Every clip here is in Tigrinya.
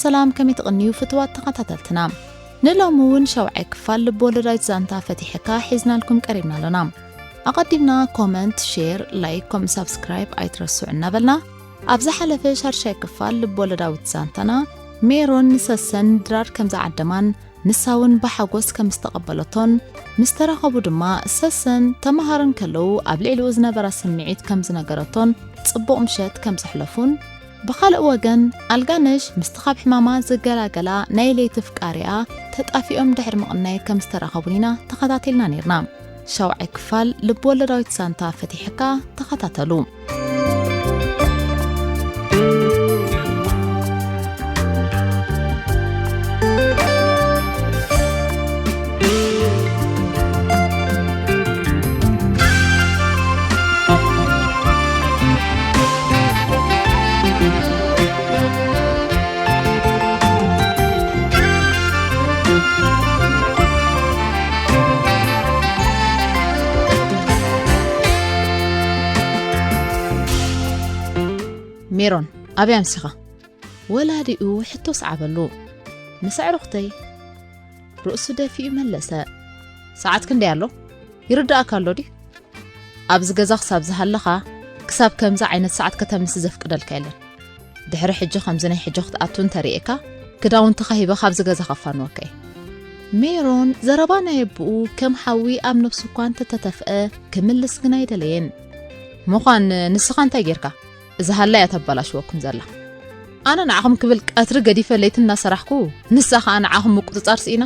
ሰላም፣ ከመይ ትቕንዩ ፍትዋት ተኸታተልትና? ንሎሚ እውን ሻውዓይ ክፋል ልብ ወለዳዊት ዛንታ ፈቲሕካ ሒዝናልኩም ቀሪብና ኣለና። ኣቐዲምና ኮመንት፣ ሼር፣ ላይክ፣ ከምኡ ሳብስክራይብ ኣይትረስዑ እናበልና፣ ኣብ ዝሓለፈ ሻድሻይ ክፋል ልብ ወለዳዊት ዛንታና ሜሮን ንሰሰን ድራር ከም ዝዓደማን ንሳ እውን ብሓጎስ ከም ዝተቐበለቶን፣ ምስ ተራኸቡ ድማ ሰሰን ተመሃር እንከለዉ ኣብ ልዕሊኡ ዝነበራ ስምዒት ከም ዝነገረቶን ጽቡቕ ምሸት ከም ዘሕለፉን፣ ብኻልእ ወገን ኣልጋነሽ ምስቲ ካብ ሕማማ ዝገላገላ ናይ ለይቲ ፍቃሪኣ ተጣፊኦም ድሕሪ ምቕናይ ከም ዝተራኸቡን ኢና ተኸታቲልና ነይርና። ሻውዓይ ክፋል ልብ ወለዳዊት ዛንታ ፈቲሕካ ተኸታተሉ። ሜሮን፣ ኣበይ ኣምሲኻ? ወላዲኡ ሕቶ ሰዓበሉ። ምስ ኣዕሩኽተይ። ርእሱ ደፊኡ መለሰ። ሰዓት ክንደይ ኣሎ? ይርድኣካ ኣሎ ድዩ? ኣብዚ ገዛ ክሳብ ዝሃለኻ፣ ክሳብ ከምዚ ዓይነት ሰዓት ከተምሲ ዘፍቅደልካ የለን። ድሕሪ ሕጂ ከምዚ ናይ ሕጂ ክትኣቱ እንተርእየካ፣ ክዳውንትኻ ሂበ ካብዚ ገዛ ከፋንወካ እየ። ሜሮን ዘረባ ናይ ኣቦኡ ከም ሓዊ ኣብ ነፍሱ እኳ እንተተተፍአ፣ ክምልስ ግን ኣይደለየን። ምዃን ንስኻ እንታይ ጌርካ? እዛ ሃላ እያ ተበላሽወኩም ዘላ። ኣነ ንዓኹም ክብል ቀትሪ ገዲፈ ለይቲ እናሰራሕኩ፣ ንሳ ኸኣ ንዓኹም ምቁጽጻር ስኢና።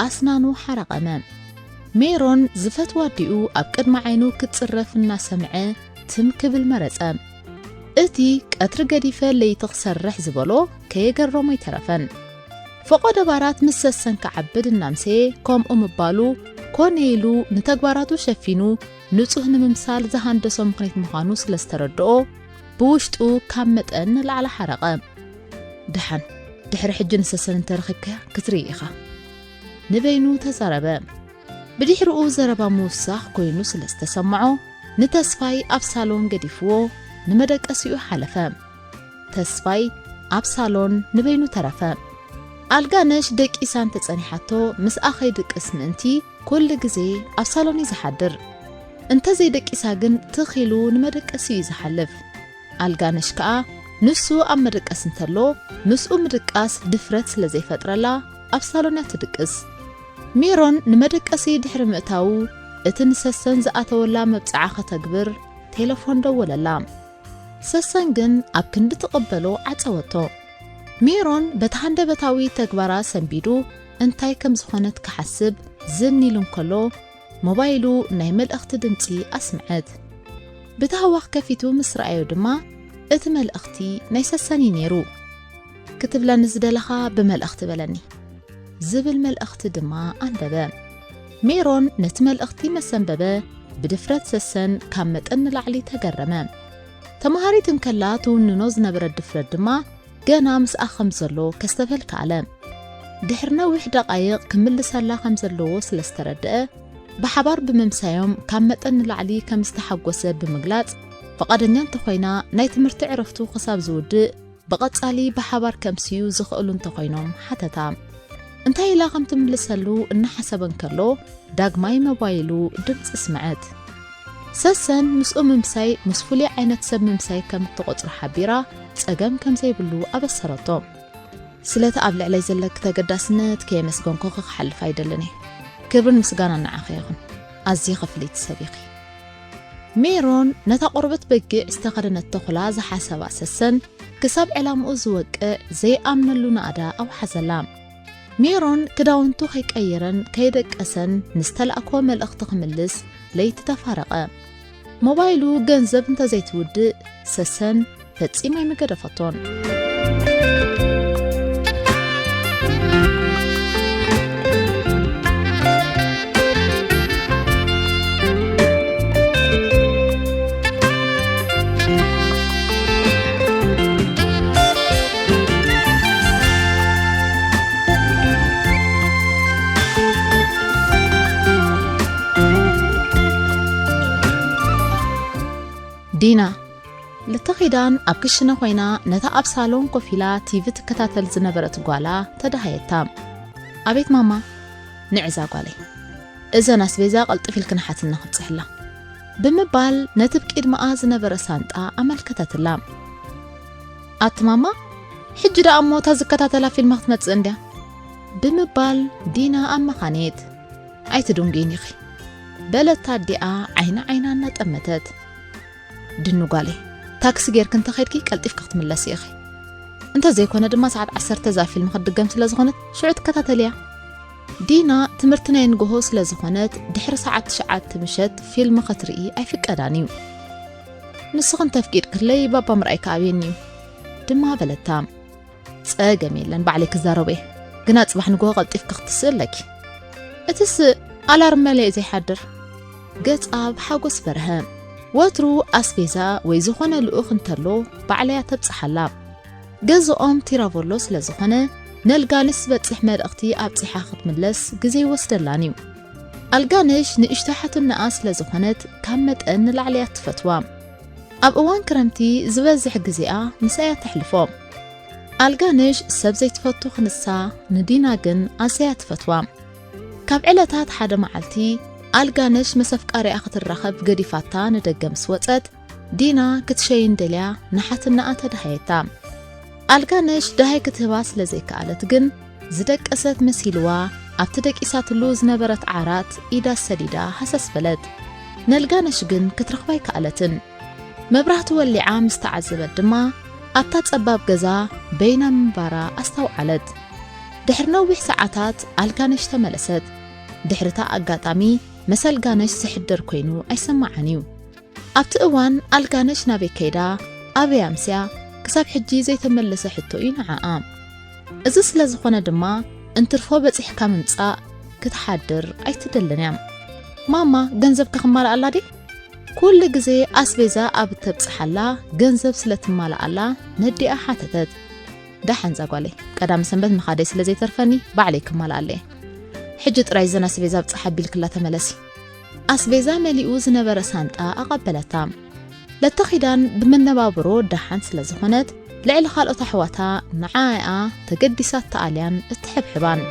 ኣስናኑ ሓረቐመ። ሜሮን ዝፈትዋ ኣዲኡ ኣብ ቅድሚ ዓይኑ ክትጽረፍ እናሰምዐ ትም ክብል መረጸ። እቲ ቀትሪ ገዲፈ ለይቲ ክሰርሕ ዝበሎ ከየገረሞ ኣይተረፈን። ፈቖዶ ባራት ምስ ሰሰን ክዓብድ እናምሰየ ከምኡ ምባሉ ኮነ ኢሉ ንተግባራቱ ሸፊኑ ንጹህ ንምምሳል ዝሃንደሶ ምኽንያት ምዃኑ ስለ ዝተረድኦ ብውሽጡ ካብ መጠን ንላዕሊ ሓረቐ። ደሓን፣ ድሕሪ ሕጂ ንሰሰን እንተረኺብካያ ክትርኢ ኢኻ። ንበይኑ ተዛረበ። ብድሕሪኡ ዘረባ ምውሳኽ ኮይኑ ስለ ዝተሰምዖ፣ ንተስፋይ ኣብ ሳሎን ገዲፍዎ ንመደቀሲኡ ሓለፈ። ተስፋይ ኣብ ሳሎን ንበይኑ ተረፈ። ኣልጋነሽ ደቂሳ እንተጸኒሓቶ፣ ምስኣ ከይድቅስ ምእንቲ ኩሉ ግዜ ኣብ ሳሎን እዩ ዝሓድር። እንተዘይደቂሳ ግን ትኽ ኢሉ ንመደቀሲ እዩ ዝሓልፍ። ኣልጋነሽ ከኣ ንሱ ኣብ መደቀሲ እንተሎ፣ ምስኡ ምድቃስ ድፍረት ስለ ዘይፈጥረላ፣ ኣብ ሳሎን እያ ትድቅስ። ሜሮን ንመደቀሲ ድሕሪ ምእታዉ፣ እቲ ንሰሰን ዝኣተወላ መብጽዓ ከተግብር ቴለፎን ደወለላ። ሰሰን ግን ኣብ ክንዲ ትቕበሎ ዓጸወቶ። ሜሮን በቲ ሃንደበታዊ ተግባራ ሰንቢዱ እንታይ ከም ዝኾነት ክሓስብ ዝን ኢሉ እንከሎ፣ ሞባይሉ ናይ መልእኽቲ ድምጺ ኣስምዐት። ብታህዋኽ ከፊቱ ምስ ረኣዮ ድማ፣ እቲ መልእኽቲ ናይ ሰሰን እዩ ነይሩ። "ክትብለኒ ዝደለኻ ብመልእኽቲ በለኒ" ዝብል መልእኽቲ ድማ ኣንበበ። ሜሮን ነቲ መልእኽቲ መሰንበበ ብድፍረት ሰሰን ካብ መጠን ንላዕሊ ተገረመ። ተማሃሪት እንከላ ትውንኖ ዝነበረት ድፍረት ድማ ገና ምስኣ ከም ዘሎ ከስተብህል ከኣለ። ድሕሪ ነዊሕ ደቓይቕ ክምልሰላ ከም ዘለዎ ስለ ዝተረድአ፣ ብሓባር ብምምሳዮም ካብ መጠን ንላዕሊ ከም ዝተሓጎሰ ብምግላጽ፣ ፍቓደኛ እንተኾይና ናይ ትምህርቲ ዕረፍቱ ክሳብ ዝውድእ ብቐጻሊ ብሓባር ከምስዩ ዝኽእሉ እንተኾይኖም ሓተታ። እንታይ ኢላ ከም ትምልሰሉ እናሓሰበ እንከሎ፣ ዳግማይ ሞባይሉ ድምጺ ስምዐት። ሰሰን ምስኡ ምምሳይ ምስ ፍሉይ ዓይነት ሰብ ምምሳይ ከም እትቖጽሮ ሓቢራ፣ ጸገም ከም ዘይብሉ ኣበሰረቶ። ስለቲ ኣብ ልዕለይ ዘለኪ ተገዳስነት ከየመስገንኩኺ ክሓልፍ ኣይደልን እየ። ክብርን ምስጋናን ንዓኺ ይኹን። ኣዝኺ ፍልይቲ ሰብ ኢኺ። ሜሮን ነታ ቆርበት በጊዕ ዝተኸደነት ተኹላ ዝሓሰባ ሰሰን፣ ክሳብ ዕላምኡ ዝወቅዕ ዘይኣምነሉ ናእዳ ኣውሓዘላ። ሜሮን ክዳውንቱ ከይቀየረን ከይደቀሰን ንዝተላእኮ መልእኽቲ ክምልስ ለይቲ ተፋረቐ። ሞባይሉ ገንዘብ እንተዘይትውድእ ሰሰን ፈጺማ ኣይምገደፈቶን። ዲና፣ ልተኺዳን ኣብ ክሽነ ኮይና ነታ ኣብ ሳሎን ኮፍ ኢላ ቲቪ ትከታተል ዝነበረት ጓላ ተደሃየታ። "ኣቤት ማማ፣ ንዕዛ ጓለይ፣ እዘን ኣስቤዛ ቀልጥፍ ኢልክን ሓትና ክብጽሕላ" ብምባል ነቲ ብቂድማኣ ዝነበረ ሳንጣ ኣመልከተትላ። "ኣቲ ማማ፣ ሕጂ ደኣ እሞ እታ ዝከታተላ ፊልም ክትመጽእ እንድያ" ብምባል ዲና ኣመኻንየት። "ኣይትድንጉይን ኢኺ" በለት ኣዲኣ ዓይኒ ዓይና እናጠመተት። "ድኑ ጓለይ፣ ታክሲ ጌርኪ እንተኸድኪ ቀልጢፍኪ ክትምለሲ ኢኺ። እንተዘይኮነ ድማ ሰዓት ዓሰርተ እዛ ፊልም ክትድገም ስለ ዝኾነት ሽዑ ትከታተልያ። ዲና ትምህርቲ ናይ ንግሆ ስለ ዝኾነት ድሕሪ ሰዓት ትሽዓተ ምሸት ፊልም ክትርኢ ኣይፍቀዳን እዩ። ንስኺ እንተፍቂድክለይ ባባ ምርኣይ ክኣብየኒ እዩ" ድማ በለታ። "ጸገም የለን፣ ባዕለይ ክዛረቦ እየ። ግና ጽባሕ ንግሆ ቀልጢፍኪ ክትስእ ኣለኪ። እትስ ኣላርም መሊኤ ዘይሓድር?" ገጻ ብሓጎስ በርሀ። ወትሩ ኣስቤዛ ወይ ዝኾነ ልኡኽ እንተሎ ባዕለያ ተብጽሓላ። ገዝኦም ቲራቮሎ ስለ ዝኾነ ነልጋንሽ ዝበጽሕ መልእኽቲ ኣብጺሓ ክትምለስ ግዜ ይወስደላን እዩ። ኣልጋንሽ ንእሽቶ ሓትነኣ ስለ ዝኾነት ካብ መጠን ንላዕሊ እያ ትፈትዋ። ኣብ እዋን ክረምቲ ዝበዝሕ ግዜኣ ምሳያ ተሕልፎ። ኣልጋንሽ ሰብ ዘይትፈቱ ክንሳ ንዲና ግን ኣዝያ ትፈትዋ። ካብ ዕለታት ሓደ መዓልቲ ኣልጋንሽ ምስ ኣፍቃሪኣ ክትራኸብ ገዲፋታ ንደገ ምስ ወጸት፣ ዲና ክትሸይን ደልያ ንሓትነኣ ተደሃየታ። ኣልጋንሽ ደሃይ ክትህባ ስለ ዘይከኣለት ግን ዝደቀሰት መሲልዋ ኣብቲ ደቂሳትሉ ዝነበረት ዓራት ኢዳ ሰዲዳ ሃሰስ በለት። ነልጋንሽ ግን ክትረኽባ ኣይከኣለትን። መብራህቲ ወሊዓ ምስ ተዓዘበት ድማ ኣብታ ጸባብ ገዛ በይና ምንባራ ኣስተውዓለት። ድሕሪ ነዊሕ ሰዓታት ኣልጋነሽ ተመለሰት። ድሕሪ እታ ኣጋጣሚ ምስ ኣልጋነሽ ዝሕደር ኮይኑ ኣይሰማዓን እዩ። ኣብቲ እዋን ኣልጋነሽ ናበይ ከይዳ ኣበይ ኣምስያ ክሳብ ሕጂ ዘይተመለሰ ሕቶ እዩ ንዓኣ። እዚ ስለ ዝኾነ ድማ እንትርፎ በጺሕካ ምምጻእ ክትሓድር ኣይትደልን እያ። ማማ ገንዘብ ከኽማልኣላ ድየ? ኩሉ ግዜ ኣስቤዛ ኣብ እተብጽሓላ ገንዘብ ስለ ትማልኣላ ነዲኣ ሓተተት። ደሓን ዛጓለይ፣ ቀዳም ሰንበት ምኻደይ ስለ ዘይተርፈኒ ባዕለይ ክማልኣለ እየ። ሕጂ ጥራይ እዘን ኣስቤዛ ኣብጽሓ ኣቢልክላ ተመለሲ። ኣስቤዛ መሊኡ ዝነበረ ሳንጣ ኣቐበለታ። ለተኺዳን ብመነባብሮ ደሓን ስለ ዝኾነት ልዕሊ ካልኦት ኣሕዋታ ንዓኣ ተገዲሳ እትኣልያን እትሕብሕባን።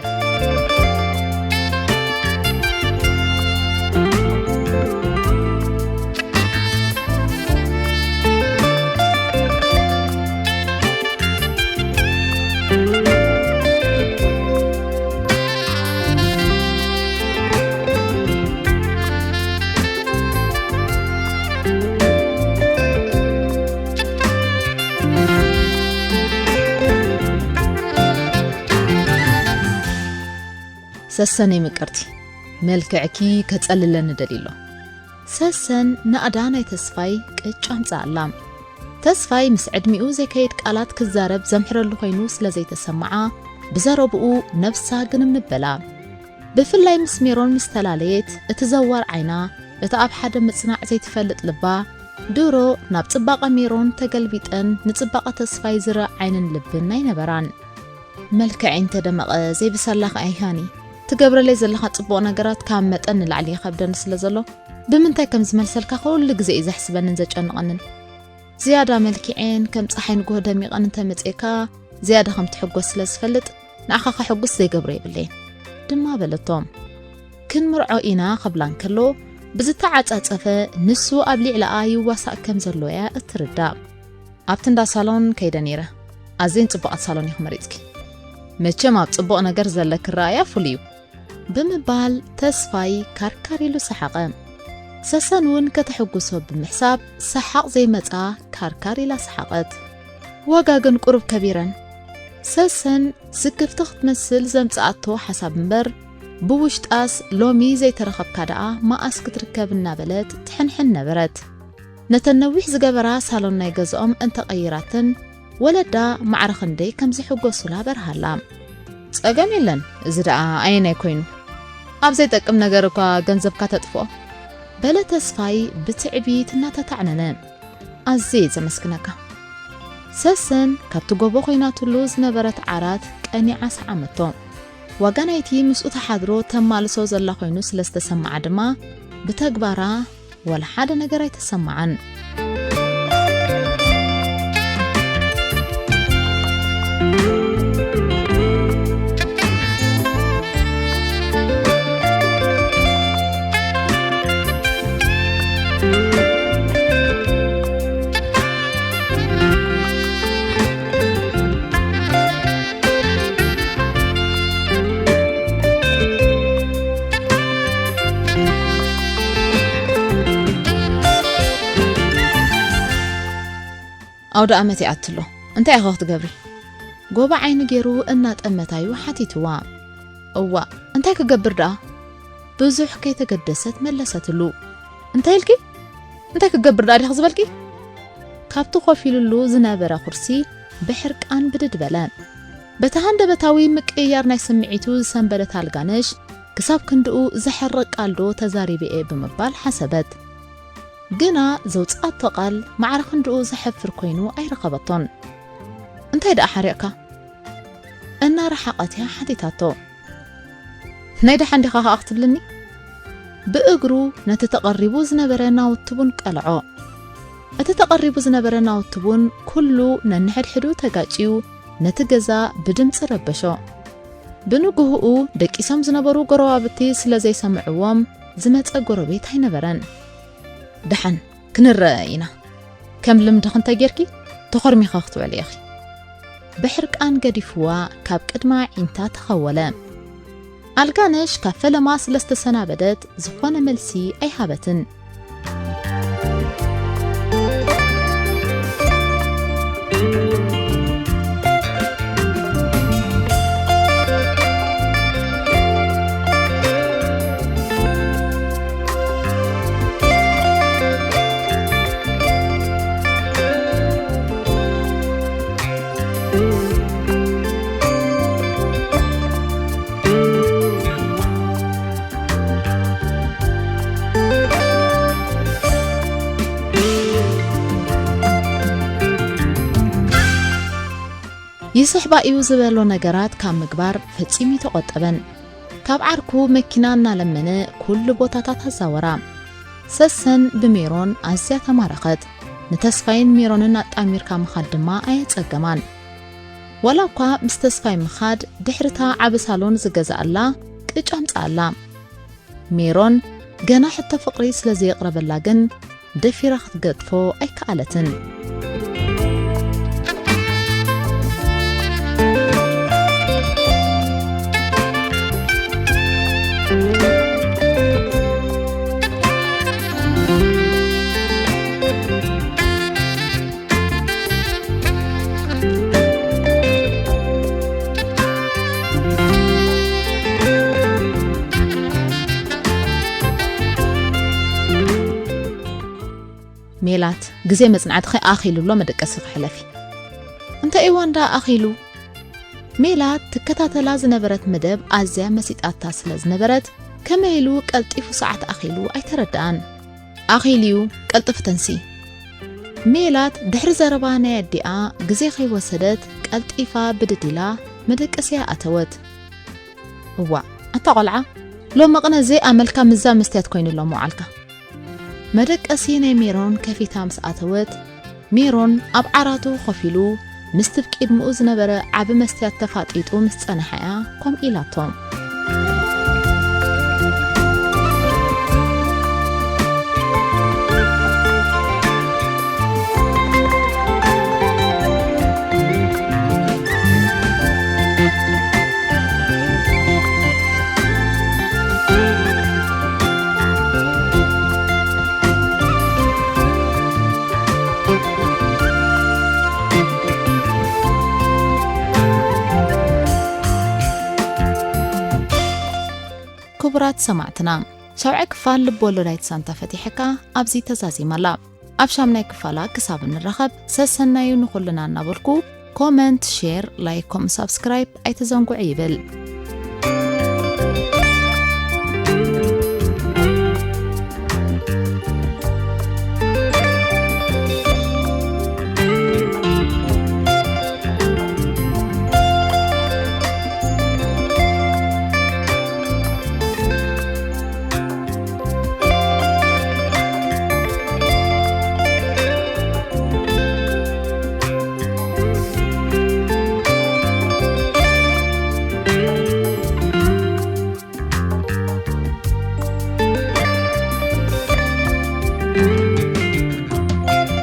ሰሰነይ ምቅርቲ፣ መልክዕኪ ከጸልለኒ ደልዩ ኣሎ። ሰሰን ናእዳ ናይ ተስፋይ ቅጭ ኣምጽኣላ። ተስፋይ ምስ ዕድሚኡ ዘይከይድ ቃላት ክዛረብ ዘምሕረሉ ኮይኑ ስለ ዘይተሰምዓ፣ ብዘረብኡ ነብሳ ግንም ምበላ። ብፍላይ ምስ ሜሮን ምስ ተላለየት፣ እቲ ዘዋር ዓይና፣ እቲ ኣብ ሓደ ምጽናዕ ዘይትፈልጥ ልባ፣ ድሮ ናብ ጽባቐ ሜሮን ተገልቢጠን ንጽባቐ ተስፋይ ዝርእ ዓይንን ልብን ኣይነበራን። መልክዐይ እንተደመቐ ዘይብሰላ ከኣ ይሃኒ። ትገብረለይ ዘለኻ ጽቡቕ ነገራት ካብ መጠን ንላዕሊ ይኸብደኒ ስለ ዘሎ፣ ብምንታይ ከም ዝመልሰልካ ኩሉ ግዜ እዩ ዘሕስበንን ዘጨንቐንን። ዝያዳ መልኪዐን ከም ጸሓይ ንግሆ ደሚቐን እንተመጺኤካ፣ ዝያዳ ከም ትሕጎስ ስለ ዝፈልጥ፣ ንዓኻ ከሐጉስ ዘይገብሮ የብለይን። ድማ በለቶ። ክንምርዖ ኢና ክብላ እንከሎ፣ ብዝተዓጻጸፈ ንሱ ኣብ ሊዕላኣ ይዋሳእ ከም ዘሎ እያ እትርዳእ። ኣብቲ እንዳ ሳሎን ከይደ ነይረ። ኣዝየን ጽቡቓት ሳሎን ኢኺ መሪጽኪ። መቸም ኣብ ጽቡቕ ነገር ዘለኪ ረኣያ ፍሉይ እዩ። ብምባል ተስፋይ ካርካር ኢሉ ሰሓቐ። ሰሰን እውን ከተሐጉሶ ብምሕሳብ ሰሓቕ ዘይመጻ ካርካር ኢላ ሰሓቐት። ዋጋ ግን ቁሩብ ከቢረን። ሰሰን ስክፍቲ ክትመስል ዘምጽኣቶ ሓሳብ እምበር፣ ብውሽጣስ ሎሚ ዘይተረኸብካ ደኣ መኣስ ክትርከብ እናበለት ትሕንሕን ነበረት። ነተን ነዊሕ ዝገበራ ሳሎን ናይ ገዝኦም እንተቐይራተን፣ ወለዳ ማዕረ ክንደይ ከም ዝሕጎሱላ በርሃላ። "ጸገም የለን፣ እዚ ደኣ ኣየናይ ኮይኑ? ኣብ ዘይጠቅም ነገር እኳ ገንዘብካ ተጥፍኦ?" በለ ተስፋይ ብትዕቢት እናተታዕነነ። "ኣዝየ እየ ዘመስግነካ።" ሰሰን ካብቲ ጎቦ ኮይናትሉ ዝነበረት ዓራት ቀኒዓ ሰዓመቶ። ዋጋ ናይቲ ምስኡ ተሓድሮ ተማልሶ ዘላ ኮይኑ ስለ ዝተሰምዓ ድማ ብተግባራ ወላ ሓደ ነገር ኣይተሰምዓን። ኣውደ ኣመት ይኣትሎ። እንታይ ኢኺ ክትገብሪ? ጎባ ዓይኒ ገይሩ እናጠመታዩ ሓቲትዋ። እዋእ፣ እንታይ ክገብር ደኣ? ብዙሕ ከይተገደሰት መለሰትሉ። እንታይ ኢልኪ? እንታይ ክገብር ደኣ ዲኺ ዝበልኪ? ካብቲ ኮፍ ኢሉሉ ዝነበረ ኩርሲ ብሕርቃን ብድድ በለ። በቲ ሃንደበታዊ ምቅይያር ናይ ስምዒቱ ዝሰንበደት ኣልጋነሽ፣ ክሳብ ክንድኡ ዘሕርቕ ቃል ዶ ተዛሪበ እየ ብምባል ሓሰበት። ግና ዘውጽኣቶ ቃል ማዕረ ክንድኡ ዘሕፍር ኮይኑ ኣይረኸበቶን። እንታይ ደኣ ሓሪቕካ? እናረሓቐት እያ ሓቲታቶ። ናይ ደሓን ዲኻ ከኣ ክትብልኒ? ብእግሩ ነቲ ተቐሪቡ ዝነበረ ናውቲ ቡን ቀልዖ። እቲ ተቐሪቡ ዝነበረ ናውቲ ቡን ኩሉ ነንሕድሕዱ ተጋጭዩ ነቲ ገዛ ብድምጺ ረበሾ። ብንግህኡ ደቂሶም ዝነበሩ ጎረባብቲ ስለ ዘይሰምዕዎም ዝመጸ ጎረቤት ኣይነበረን። ደሓን ክንረኣይ ኢና። ከም ልምድኺ እንተጌርኪ ተኾርሚኺ ክትውዕሊ ኢኺ። ብሕርቃን ገዲፍዋ ካብ ቅድማ ዒንታ ተኸወለ። ኣልጋነሽ ካብ ፈለማ ስለ ዝተሰናበደት ዝኾነ መልሲ ኣይሃበትን። ይስሕባ እዩ ዝበሎ ነገራት ካብ ምግባር ፈጺሙ ኣይተቖጠበን። ካብ ዓርኩ መኪና እናለመነ ኩሉ ቦታታት ኣዛወራ። ሰሰን ብሜሮን ኣዝያ ተማረኸት። ንተስፋይን ሜሮንን ኣጣሚርካ ምኻድ ድማ ኣየጸገማን። ዋላ እኳ ምስ ተስፋይ ምኻድ ድሕርታ ዓቢ ሳሎን ዝገዝኣላ ቅጭ ኣምጽኣላ። ሜሮን ገና ሕቶ ፍቕሪ ስለ ዘየቕረበላ ግን ደፊራ ክትገድፎ ኣይከኣለትን። ሜላት፣ ግዜ መጽናዕትኺ ኣኺሉ ኣሎ፣ መደቀሲ ክሕለፊ። እንታይ እዋን ደኣ ኣኺሉ? ሜላት ትከታተላ ዝነበረት መደብ ኣዝያ መሲጣታ ስለ ዝነበረት፣ ከመይ ኢሉ ቀልጢፉ ሰዓት ኣኺሉ ኣይተረድኣን። ኣኺሉ'ዩ፣ ቀልጥፊ ተንሲ። ሜላት ድሕሪ ዘረባ ናይ ኣዲኣ ግዜ ከይወሰደት ቀልጢፋ ብድድ ኢላ መደቀስያ ኣተወት። እዋእ፣ ኣታ ቆልዓ፣ ሎሚ ቅነ ዘይኣመልካ ምዛ መስትያት ኮይኑ ኣሎ ምውዓልካ። መደቀሲ ናይ ሜሮን ከፊታ ምስ ኣተወት፣ ሜሮን ኣብ ዓራቱ ኮፍ ኢሉ ምስቲ ብቅድሚኡ ዝነበረ ዓቢ መስትያት ተፋጢጡ ምስ ጸንሐ እያ ከምኡ ኢላቶ። ክቡራት ሰማዕትና፣ ሻብዓይ ክፋል ልብ ወለዳይት ሳንታ ፈቲሐካ ኣብዚ ተዛዚማ ኣላ። ኣብ ሻምናይ ክፋላ ክሳብ እንራኸብ ሰሰናዩ ንኹልና እናበልኩ፣ ኮመንት፣ ሼር፣ ላይክ፣ ከምኡ ሳብስክራይብ ኣይትዘንጉዑ ይብል።